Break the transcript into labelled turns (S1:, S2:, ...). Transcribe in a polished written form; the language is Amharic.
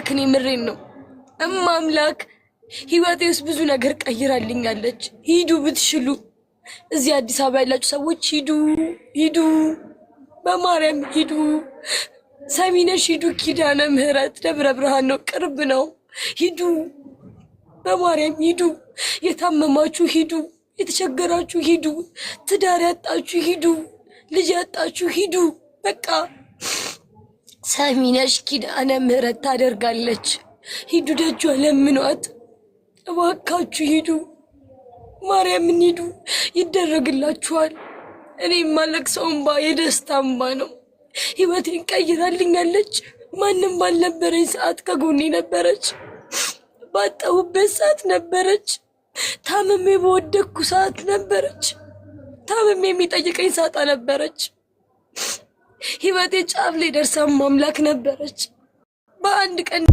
S1: እኔ ምሬን ነው እማ አምላክ ህይወቴ ውስጥ ብዙ ነገር ቀይራልኛለች። ሂዱ ብትችሉ፣ እዚህ አዲስ አበባ ያላችሁ ሰዎች ሂዱ፣ ሂዱ፣ በማርያም ሂዱ፣ ሰሚነሽ ሂዱ፣ ኪዳነ ምህረት ደብረ ብርሃን ነው፣ ቅርብ ነው። ሂዱ፣ በማርያም ሂዱ። የታመማችሁ ሂዱ፣ የተቸገራችሁ ሂዱ፣ ትዳር ያጣችሁ ሂዱ፣ ልጅ ያጣችሁ ሂዱ። በቃ ሰሚነሽ ኪዳነ ምህረት ታደርጋለች። ሂዱ፣ ደጇ ለምኗት፣ እባካችሁ ሂዱ፣ ማርያምን ሂዱ፣ ይደረግላችኋል። እኔ የማለቅሰው እምባ የደስታ እምባ ነው። ህይወቴን ቀይራልኛለች። ማንም ባልነበረኝ ሰዓት ከጎኔ ነበረች። ባጣሁበት ሰዓት ነበረች። ታምሜ በወደቅኩ ሰዓት ነበረች። ታምሜ የሚጠይቀኝ ሳጣ ነበረች። ህይወቴ ጫፍ ላይ ደርሳ ማምላክ ነበረች። በአንድ ቀን